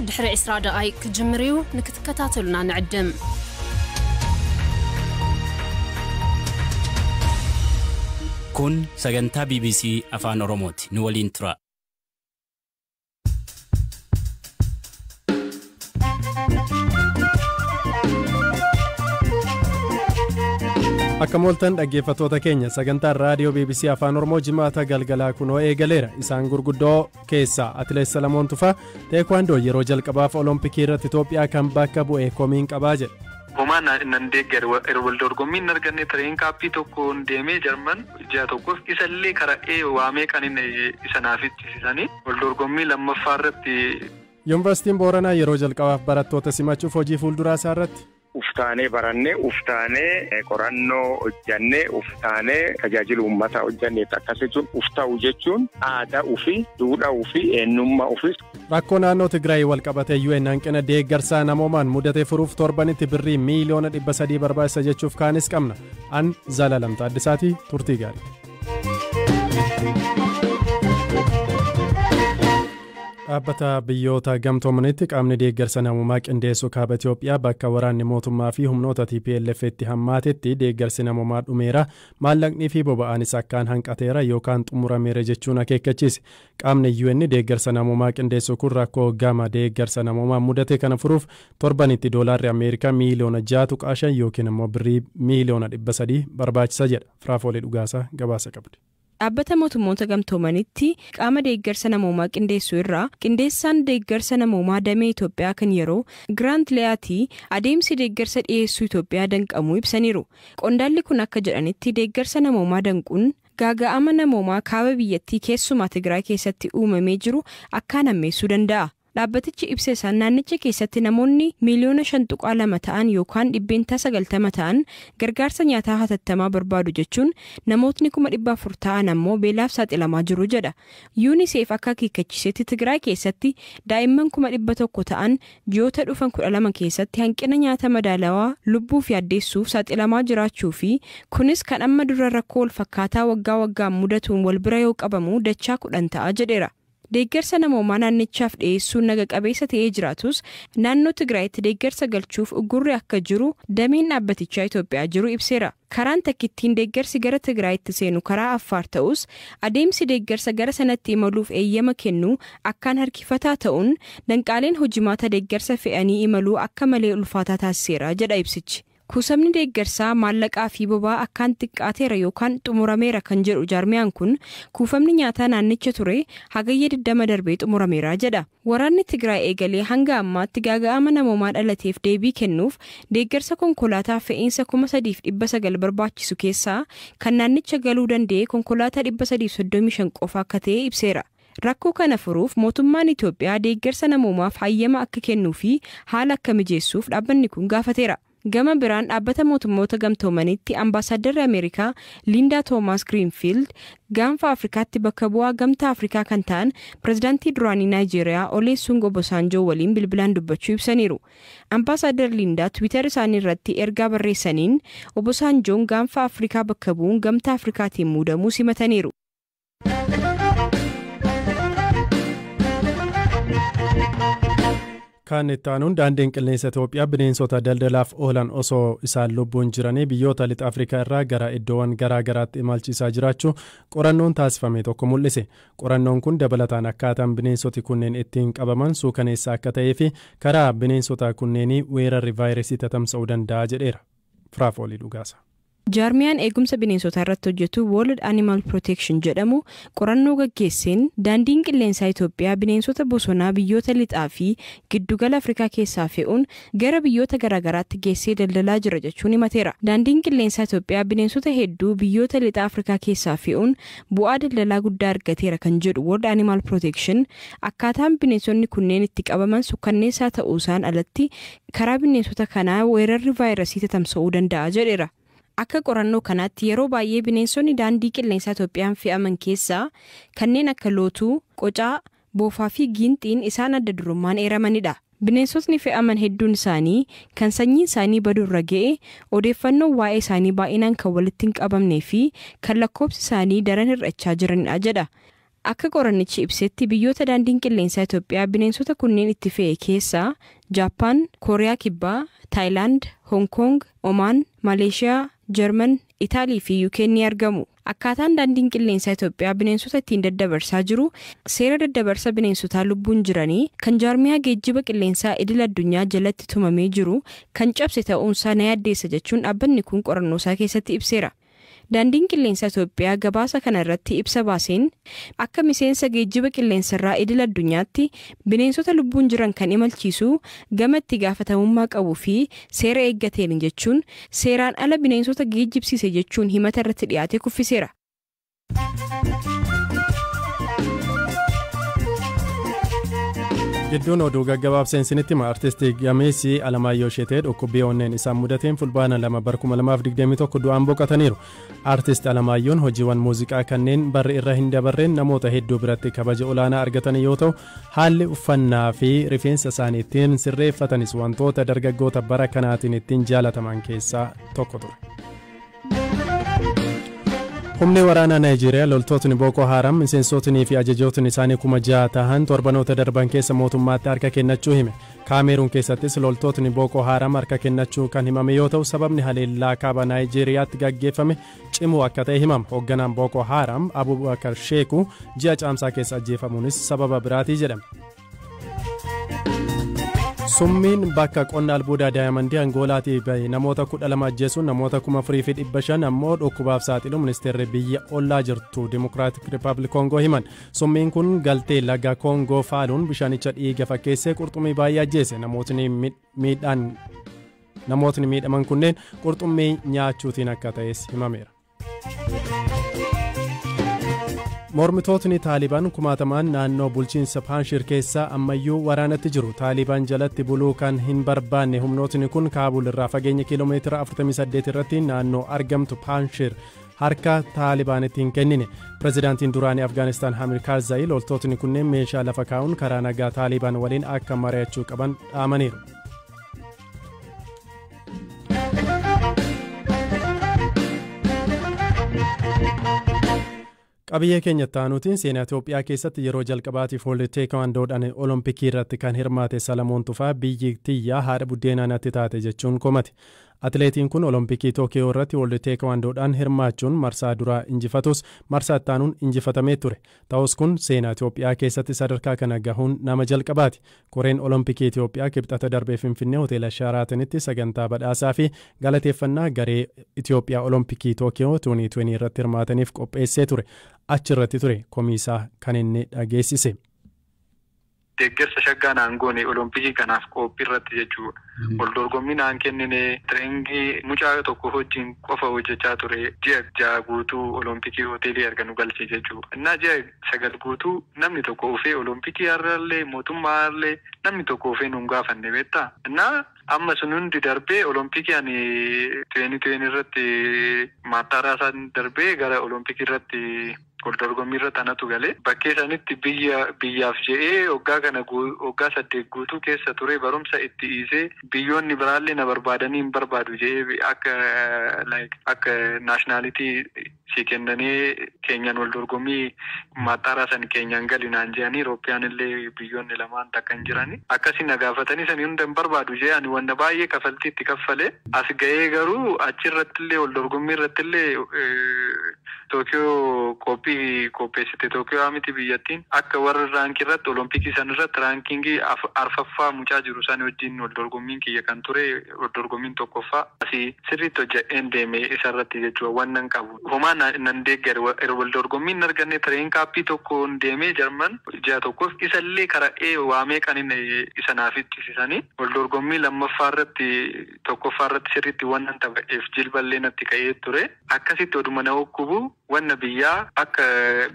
ድሕሪ 20 ደቓይቅ ክጅምር እዩ። ንክትከታተሉና ንዕድም። Kun sagantaa BBC Afaan Oromooti. Nu waliin tura. Akka mooltan dhaggeeffattoota keenya, sagantaan raadiyoo BBC Afaan Oromoo Jimaata galgalaa kunoo eegaleera. Isaan gurguddoo keessaa Atileet Salamoon Tufaa teekwaandoo yeroo jalqabaaf Olompikii irratti Itoophiyaa kan bakka bu'e komiin qabaa jedhe. Homaa nan deeggar wal dorgommii hin arganne. Tareen kaappii tokkoon deemee Jarman ji'a tokkoof, isallee karaa waamee kan inni isa naaf ittisisanii wal dorgommii lammaffaa irratti. Yuunivarsiitiin Booranaa yeroo jalqabaaf barattoota simachuuf hojii fuulduraa isaa irratti. Uftaanee barannee, uftaanee qorannoo hojjannee, uftaanee tajaajila uummataa hojjannee, akkas jechuun ufta'u jechuun aadaa ofii, duudhaa ofii, eenyummaa ofii. Rakkoo naannoo Tigraay wal qabatee UN hanqina deeggarsaa namoomaan mudatee furuuf torbanitti birrii miiliyoona 300 barbaachisa jechuuf kaanis qabna. An Zalalam Taaddisaatii, turtii gaarii. Dhaabbata Biyyoota Gamtoomanitti qaamni deeggarsa namoomaa qindeessu kaaba Itoophiyaa bakka waraanni mootummaa fi humnoota TPLF itti hammaatetti deeggarsi namoomaa dhumeera, maallaqnii fi boba'aanis akkaan hanqateera yookaan xumurameera jechuun akeekkachiise. Qaamni UN deeggarsa namoomaa qindeessu kun rakkoo gama deeggarsa namoomaa mudate kana furuuf torbanitti doolaarri Ameerikaa miiliyoona 6.5 yookiin immoo birrii miiliyoona 300 barbaachisa jedha. Firaafoolii Dhugaasaa gabaasa qabdi. Dhaabbata Mootummoota Gamtoomanitti qaama deeggarsa namoomaa qindeessu irraa qindeessaan deeggarsa namoomaa damee Itoophiyaa kan yeroo Giraant Liyaatii adeemsi deeggarsa dhiyeessuu Itoophiyaa danqamuu ibsaniiru. Qondaalli kun akka jedhanitti, deeggarsa namoomaa danquun gaaga'ama namoomaa kaaba biyyattii, keessumaa Tigraay keessatti uumamee jiru akkaan hammeessuu danda'a. Dhaabbatichi ibsa isaan naannicha keessatti namoonni miiliyoona 5.2 ta'an yookaan 90% ta'an gargaarsa nyaataa hatattamaa barbaadu jechuun, namootni 400,000 ta'an ammoo beelaaf saaxilamaa jiru jedha. UNICEF akka akeekkachiisetti, Tigraay keessatti daa'imman 100,000 ta'an ji'oota dhufan 12 keessatti hanqina nyaata madaalawaa lubbuuf yaaddeessuuf saaxilamaa jiraachuu fi kunis kan amma dura rakkoo wal fakkaataa waggaa waggaan mudatuun wal bira yoo qabamu dachaa 10 ta'a jedheera. Deeggarsa namoomaa naannichaaf dhiyeessuun naga qabeessa ta'ee jiraatus, naannoo Tigraayitti deeggarsa galchuuf uggurri akka jiru dameen dhaabbatichaa Itoophiyaa jiru ibseera. Karaan takkittiin deeggarsi gara Tigraayitti seenu karaa Affaar ta'us, adeemsi deeggarsa gara sanatti imaluuf eeyyama kennu akkaan harkifataa ta'uun danqaaleen hojimaata deeggarsa fe'anii imaluu akka malee ulfaataa taasiseera jedha ibsichi. Kuusamni deeggarsaa maallaqaa fi boba'aa akkaan xiqqaateera yookaan xumurameera kan jedhu jaarmiyaan kun, kuufamni nyaataa naannicha ture Hagayya 20 darbee xumurameera jedha. Waraanni Tigraay eegalee hanga ammaatti gaaga'ama namoomaa dhalateef deebii kennuuf deeggarsa konkolaataa fe'iinsa 3,900 barbaachisu keessaa kan naannicha galuu danda'e konkolaataa 335 qofa akka ta'e ibseera. Rakkoo kana furuuf mootummaan Itoophiyaa deeggarsa namoomaaf hayyama akka kennuu fi haala akka mijeessuuf dhaabbanni kun gaafateera. Gama biraan, Dhaabbata Mootummoota Gamtoomanitti ambaasaaddarri Ameerikaa Liindaa Toomaas Giriinfiild Gaanfa Afrikaatti bakka bu'aa Gamtaa Afrikaa kan ta'an pirezidaantii duraanii Naayijeeriyaa Olusegun Obasanjoo waliin bilbilaan dubbachuu ibsaniiru. Ambaasaadar Liindaa Tiwiitar isaanii irratti ergaa barreessaniin Obasanjoon Gaanfa Afrikaa bakka bu'uun Gamtaa Afrikaatiin muudamuu simataniiru. Kan itti aanuun, daandiin qilleensa Itoophiyaa bineensota daldalaaf oolan osoo isaan lubbuun jiranii biyyoota Lixa Afrikaa irraa gara iddoowwan garaa garaatti imalchiisaa jiraachuu qorannoon taasifame tokko mul'ise. Qorannoon kun dabalataan akkaataan bineensoti kunneen ittiin qabaman suukaneessa akka ta'ee fi karaa bineensota kunneenii weerarri vaayirasii tatamsa'uu danda'a jedheera. Firaafoolii Dhugaasa. Jaarmiyaan eegumsa bineensotaa irratti hojjetu World Animal Protection jedhamu qorannoo gaggeesseen daandiin qilleensaa Itoophiyaa bineensota bosonaa biyyoota lixaa fi giddugala Afrikaa keessaa fe'uun gara biyyoota garaagaraatti geessee daldalaa jira jechuun himateera. Daandiin qilleensaa Itoophiyaa bineensota hedduu biyyoota lixa Afrikaa keessaa fe'uun bu'aa daldalaa guddaa argateera kan jedhu World Animal Protection, akkaataan bineensonni kunneen itti qabaman sukkanneessaa ta'uusaan alatti karaa bineensota kanaa weerarri vaayirasii tatamsa'uu danda'a jedheera. Akka qorannoo kanaatti, yeroo baay'ee bineensonni daandii qilleensaa Itoophiyaan fe'aman keessaa kanneen akka lootuu, qocaa, boofaa fi giinxiin isaan adda durummaan eeramanidha. Bineensotni fe'aman hedduun isaanii kan sanyiin isaanii badurra ga'e, odeeffannoo waa'ee isaanii baay'inaan kan walitti hin qabamnee fi kan lakkoofsi isaanii daran hir'achaa jiranidha jedha. Akka qorannichi ibsetti biyyoota daandiin qilleensaa Itoophiyaa bineensota kunneen itti fe'e keessaa Jaappaan, Kooriyaa Kibbaa, Taayilaand, Hong Kong, Omaan, Maleeshiyaa, Jarman, Itaalii fi UK ni argamu. Akkaataan daandiin qilleensaa Itoophiyaa bineensota ittiin daddabarsaa jiru seera daddabarsa bineensotaa lubbuun jiranii kan jaarmiyaa geejjiba qilleensaa idil addunyaa jalatti tumamee jiru kan cabse ta'uunsaa na yaaddeessa jechuun dhaabbanni kun qorannoo isaa keessatti ibseera. Daandiin qilleensaa Itoophiyaa gabaasa kana irratti ibsa baaseen akka miseensa geejjiba qilleensarraa idil addunyaatti bineensota lubbuun jiran kan imalchiisu gama itti gaafatamummaa qabuu fi seera eeggateen jechuun seeraan ala bineensota geejjibsiise jechuun himata irratti dhiyaate kuffiseera. Gidduun oduu gaggabaabseen isinitti hima. Artistii gameessi Alamaayyoo Sheetee dhukkubbii onneen isaan mudateen Fulbaana 2 bara 2021 du'aan boqotaniiru. Artist Alamaayyoon hojiiwwan muuziqaa kanneen barri irra hin dabarreen namoota hedduu biratti kabaja olaanaa argatan yoo ta'u, haalli uffannaa fi rifeensa isaanii ittiin sirreeffatanis wantoota dargaggoota bara kanaatiin ittiin jaalataman keessaa tokko ture. Humni waraanaa Naayijeeriyaa loltootni Booko Haram miseensotnii fi ajajootni isaanii 6,000 tahan torbanoota darban keessa mootummaatti harka kennachuu hime. Kaameruun keessattis loltootni Booko Haram harka kennachuu kan himame yoo ta'u, sababni haleellaa kaaba Naayijeeriyaatti gaggeeffame cimuu akka ta'e himama. Hoogganaan Booko Haram Abubakar Sheeku ji'a caamsaa keessa ajjeefamuunis sababa biraatii jedhame. Summiin bakka qonna albuudaa daayimandii Angoolaatii bahe namoota 12 ajjeesuun namoota 4,500 ammoo dhukkubaaf saaxilu ministeerri biyya ollaa jirtu Dimokiraatik Rippaabilik Koongoo himan. Summiin kun galtee laga Koongoo faaluun bishaanicha dhiiga fakkeessee qurxummii baay'ee ajjeese. Namootni miidhaman kunneen qurxummii nyaachuutiin akka ta'es himameera. Mormitootni Taalibaan kumaatamaan naannoo bulchiinsa Paanshir keessaa ammayyuu waraanatti jiru. Taalibaan jalatti buluu kan hin barbaanne humnootni kun Kaabul irraa fageenya kiiloomeetira 48 irratti naannoo argamtu Paanshir harka Taalibaanitti hin kennine. Pireezidaantiin duraanii Afgaanistaan Hamid Karzaayi loltootni kunneen meeshaa lafa kaa'uun karaa nagaa Taalibaan waliin akka mari'achuu qaban dhaamaniiru. Qabiyyee keenya taanuutiin seenaa Itoophiyaa keessatti yeroo jalqabaatiif World Teekwaandoodhaan Olompikii irratti kan hirmaate Salamoon Tufaa biyyi tiyyaa haadha buddeenaa natti taate jechuun komate. Atileetiin kun Olompikii Tookiyoo irratti World Teekwaandoodhaan hirmaachuun marsaa duraa injifatus marsaa ittaanuun injifatamee ture. Ta'us kun seenaa Itoophiyaa keessatti sadarkaa kana gahuun nama jalqabaati. Koreen Olompikii Itoophiyaa kibxata darbee Finfinnee hoteela Shaaraatanitti sagantaa badhaasaa fi galateeffannaa garee Itoophiyaa Olompikii Tookiyoo 2020 irratti hirmaataniif qopheessee ture. Achirratti ture komisaa kan inni dhageessise. Deeggarsa shaggaa naan goone Olompikii kanaaf qophii irratti jechuudha. Wal dorgommii naan kennine tireeningii mucaa tokko wajjin qofa hojjechaa ture. Ji'a 6 guutuu Olompikii hoteelii arganu galche jechuudha. Innaa ji'a 9 guutuu namni tokko ufee Olompikii har'allee mootummaa har'allee namni tokko ufee nuun gaafanne beektaa. Innaa amma sun hundi darbee Olompikii ani 2020 irratti maattaaraa isaan darbee gara Olompikii irratti wal dorgommii irratti anatu galee bakkee isaanitti biyyaaf jedhee waggaa kana waggaa 8 guutuu keessa ture barumsa itti dhiisee biyyoonni biraallee na barbaadanii hin barbaadu jedhee akka naashinaalitii si kennanii keenyan wal dorgommii maattaaraa san keenyan gali naan jedhanii Irooppiyaan illee biyyoonni lamaan takka hin jirani akkasii na gaafatanii sanii hunda hin barbaadu jedhee ani wanta baay'ee kafaltii itti kaffalee as ga'ee garuu achirratti illee wal dorgommii irratti illee Tookiyoo qophii qopheessite Tookiyoo miti biyyattiin akka warra raankii irratti Olompikii san irratti raankingii arfaffaa mucaa jiru san wajjin wal dorgommiin kiyya kan ture wal dorgommiin tokkoffaa asii sirriitti hojjedheen deeme isa irratti jechuudha wannan qabu. Homaa nan deeggare wal dorgommiin arganne tireen kaappii tokkoon deemee Jarman ji'a tokkoof isallee kara'ee waamee kan inni isa naaf ittisisanii wal dorgommii lammaffaa irratti tokkoffaa irratti sirriitti wannan taphadheef jilballee natti ka'ee ture akkasitti oduma na hukkubu wanna biyyaa akka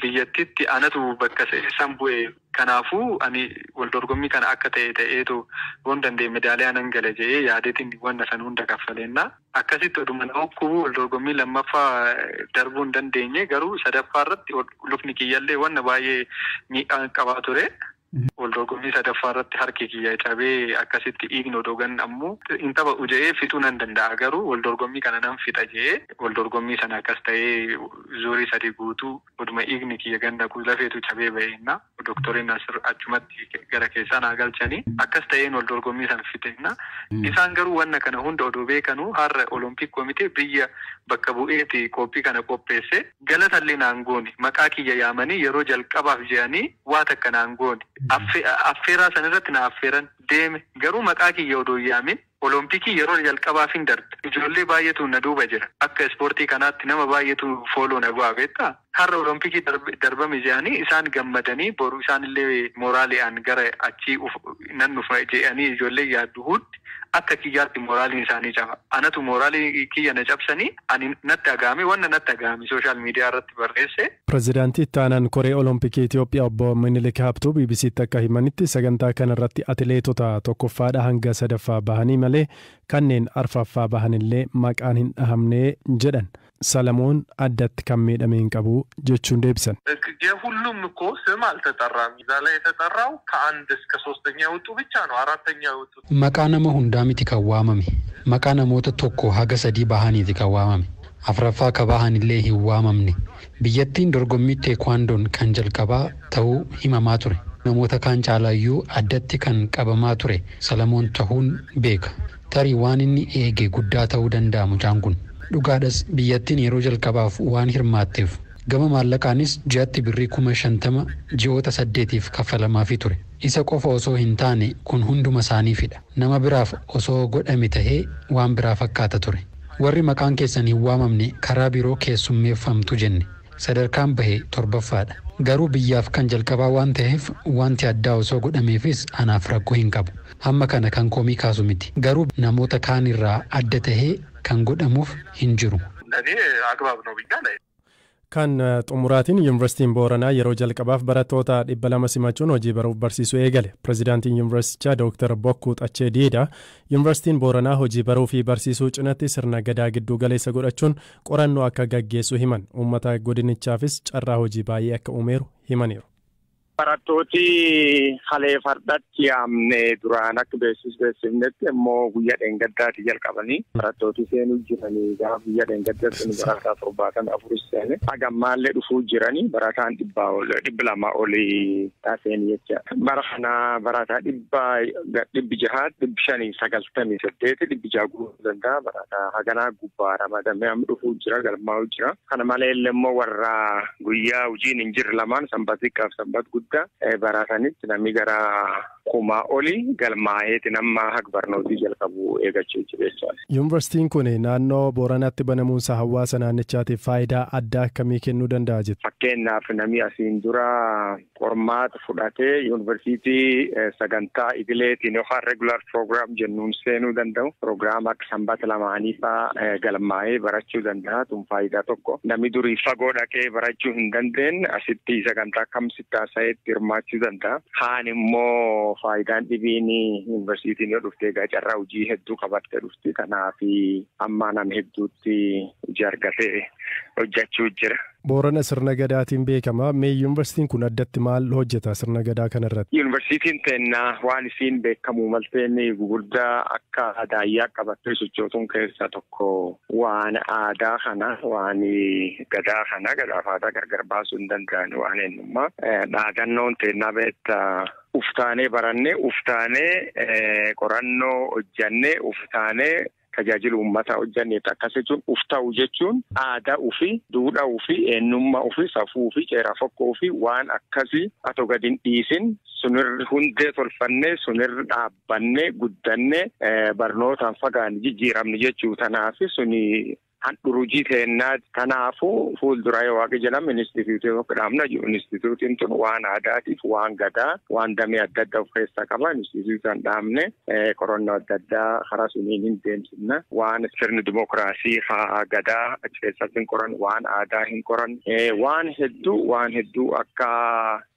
biyyattitti anatu bakka san bu'e. Kanaafuu ani wal dorgommii kana akka ta'e ta'eetu waan danda'e medaaliyaa nan gala jedhee yaadeetiin wanna san hunda kaffaleenna. Akkasitti oduma na hukkubu wal dorgommii lammaffaa darbuu hin dandeenye garuu sadaffaa irratti lukni kiyyallee wanna baay'ee miidhaa qabaa ture. Wal dorgommii sadaffaa irratti harki kiyya cabee akkasitti dhiigni odoo gannamu hin taphadhu jedhee fixuu nan danda'a, garuu wal dorgommii kana nan fixa jedhee wal dorgommii sana akkas ta'ee zuurii 3 guutuu oduma dhiigni kiyya gannaqu lafeetu cabee ba'eenna doktoriin achumatti gara keessaa naa galchanii akkas ta'een wal dorgommii sana fixeenna. Isaan garuu wanna kana hunda odoo beekanuu har'a Olompik Komitee biyya bakka bu'eeti qophii kana qopheesse galatallee naan goone, maqaa kiyya yaamanii yeroo jalqabaaf jedhanii waa takka naan goone. Affeeraa san irratti na affeeran deeme, garuu maqaa kiyya odoo yaamin Olompikii yeroo jalqabaaf hin darbe. Ijoollee baay'eetu na duuba jira. Akka ispoortii kanaatti nama baay'eetu follow na go'a beektaa. Har'a Olompikii darbame jedhanii isaan gammadanii boru isaan illee mooraali'aan gara achii nan dhufa jedhanii ijoollee yaaddu hundi akka kiyyaatti mooraaliin isaanii caba. Anatu mooraalii kiyya na cabsanii ani natti aga'ame, wanna natti aga'ame social media irratti barreesse. Pireezidaantii itti aanaan Koree Olompikii Itoophiyaa obbo Minilik Habtuu BBCtti akka himanitti, sagantaa kanarratti atileetota tokkoffaadha hanga sadaffaa bahanii malee kanneen arfaffaa bahanillee maqaan hin dhahamne jedhan. Salamoon addatti kan miidhame hin qabu jechuun deebisan. የሁሉም እኮ ስም አልተጠራም። እዛ ላይ የተጠራው ከአንድ እስከ ሶስተኛ የወጡ ብቻ ነው። አራተኛ የወጡት Maqaa nama hundaa miti kan waamame. Maqaa namoota tokko haga sadii bahaniiti kan waamame. Afraffaa ka bahanillee hin waamamne. Biyyattiin dorgommii teekwaandoon kan jalqabaa ta'uu himamaa ture. Namoota kaan caalaayyuu addatti kan qabamaa ture Salamoon ta'uun beeka. Tarii waan inni eege guddaa ta'uu danda'a mucaan kun. Dhugaadhas, biyyattiin yeroo jalqabaaf waan hirmaatteef gama maallaqaanis ji'atti birrii 50,000 ji'oota 8f kaffalamaafii ture. Isa qofa osoo hin taane kun hunduma isaaniifidha. Nama biraaf osoo godhame tahee waan biraa fakkaata ture. Warri maqaan keessan hin waamamne karaa biroo keessummeeffamtu jenne. Sadarkaan bahe torbaffaadha. Garuu biyyaaf kan jalqabaa waan ta'eef wanti addaa osoo godhameefis anaaf rakkoo hin qabu. Hamma kana kan komii kaasu miti. Garuu namoota kaan irraa adda tahee kan godhamuuf hin jiru. ለእኔ አግባብ ነው ብዬ ላይ Kan xumuraatiin, Yuunivarsiitiin Booranaa yeroo jalqabaaf barattoota 200 simachuun hojii baruuf barsiisuu eegale. Pireezidaantiin Yuunivarsiitichaa Dooktar Bokkuu Xachee Diidaa Yuunivarsiitiin Booranaa hojii baruu fi barsiisuu cinatti sirna gadaa gidduu galeessa godhachuun qorannoo akka gaggeessu himan. Uummata godinichaafis carraa hojii baay'ee akka uumeeru himaniiru. Barattooti halee fardatti yaamne duraan akka beeksifnetti immoo guyyaa dheengaddaati jalqabanii barattooti seenuu jiranii. Gaafa guyyaa dheengaddaatti barataa 74 seene, hagammaallee dhufuu jiranii, barataan 200 olii seenii jechaadha. Bara kana barataa 600, 598, 600 guutuu danda'a, barataa haganaa gubbaa ramadamee amma dhufuu jira, galmaa'uu jira. Kana malee immoo warra guyyaa hojiin hin jirre lamaan, sanbata xiqqaaf sanbata guddaa baratanitti, namni gara 1000 olii galmaa'eeti nama haga barnootii jalqabu eegachuu jira jechaadha. Yuunivarsiitiin kun naannoo Booranaatti banamuunsa hawaasa naannichaatiif faayidaa addaa akkamii kennuu danda'a jettu? Fakkeenyaaf, namni asiin dura qormaata fudhatee yuunivarsiitii sagantaa idileetiin yookaan regular program jennuun seenuu danda'u. Proogiraama akka sanbata lamaanii fa'aa galmaa'ee barachuu danda'a. Tun faayidaa tokko. Namni durii fagoo dhaqee barachuu hin dandeenye asitti sagantaa kam sitti haasa'eetti hirmaachuu danda'a. Kaan immoo faayidaan dhibiin yuunivarsiitiin yoo dhufte egaa carraa hojii hedduu qabattee dhufti. Kanaaf amma nama hedduutti hojii argatee hojjechuu jira. Boorana sirna gadaatiin beekama. Mee yuunivarsiitiin kun addatti maal hojjeta sirna gadaa kanarratti? Yuunivarsiitiin teennaa waan isiin beekamu malteen gugurdaa akka daayyaa qabattee sochootuun keessaa tokko waan aadaa kana, waan gadaa kana, gadaaf aadaa gargar baasuu hin danda'an, waan eenyummaa. Dhaadannoon teennaa beektaa, uftaanee barannee, uftaanee qorannoo hojjannee, uftaanee tajaajila uummataa hojjanneet. Akkas jechuun uf ta'u jechuun aadaa ofii, duudhaa ofii, eenyummaa ofii, safuu ofii, ceeraa fokkoo ofii waan akkasii atoo gadi hin dhiisin sunirra hundee tolfannee, sunirra dhaabbannee guddannee barnootaan fagaan jijjiiramne jechuu. Tanaaf suni handhurujii teennaa. Kanaafuu fuuldura yoo waaqi jedhama inistituutii tokko dhaabna. Inistituutiin tun waan aadaatiif, waan gadaa, waan damee adda addaa of keessaa qaba. Inistituutiin dhaabne qorannoo adda addaa karaa suniin hin deemsifna. Waan sirni dimookiraasii haa gadaa achi keessatti hin qoran, waan aadaa hin qoran, waan hedduu, waan hedduu akka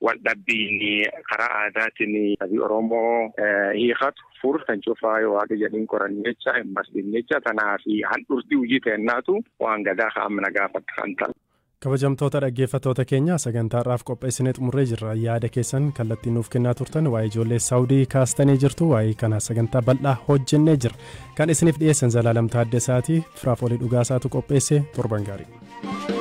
wal dhabbiin karaa aadaatiin sabii Oromoo hiikatu fur kan cufaa yoo waaqi jedhin qoran jecha hin masbin jecha. Tanaaf handhurtii hojii teennaatu waan gadaa kaa'amna gaafatti kan ta'u. Kabajamtoota dhaggeeffattoota keenya, sagantaadhaaf qopheessinee xumurree jirra. Yaada keessan kallattiin nuuf kennaa turtan, waa'ee ijoollee Saawudii kaastanii jirtu. Waa'ee kana sagantaa bal'aa hojjennee jira. Kan isiniif dhiyeessan Zalaalam Taaddasaati. Firaafolii Dhugaasaatu qopheesse. Torban gaarii.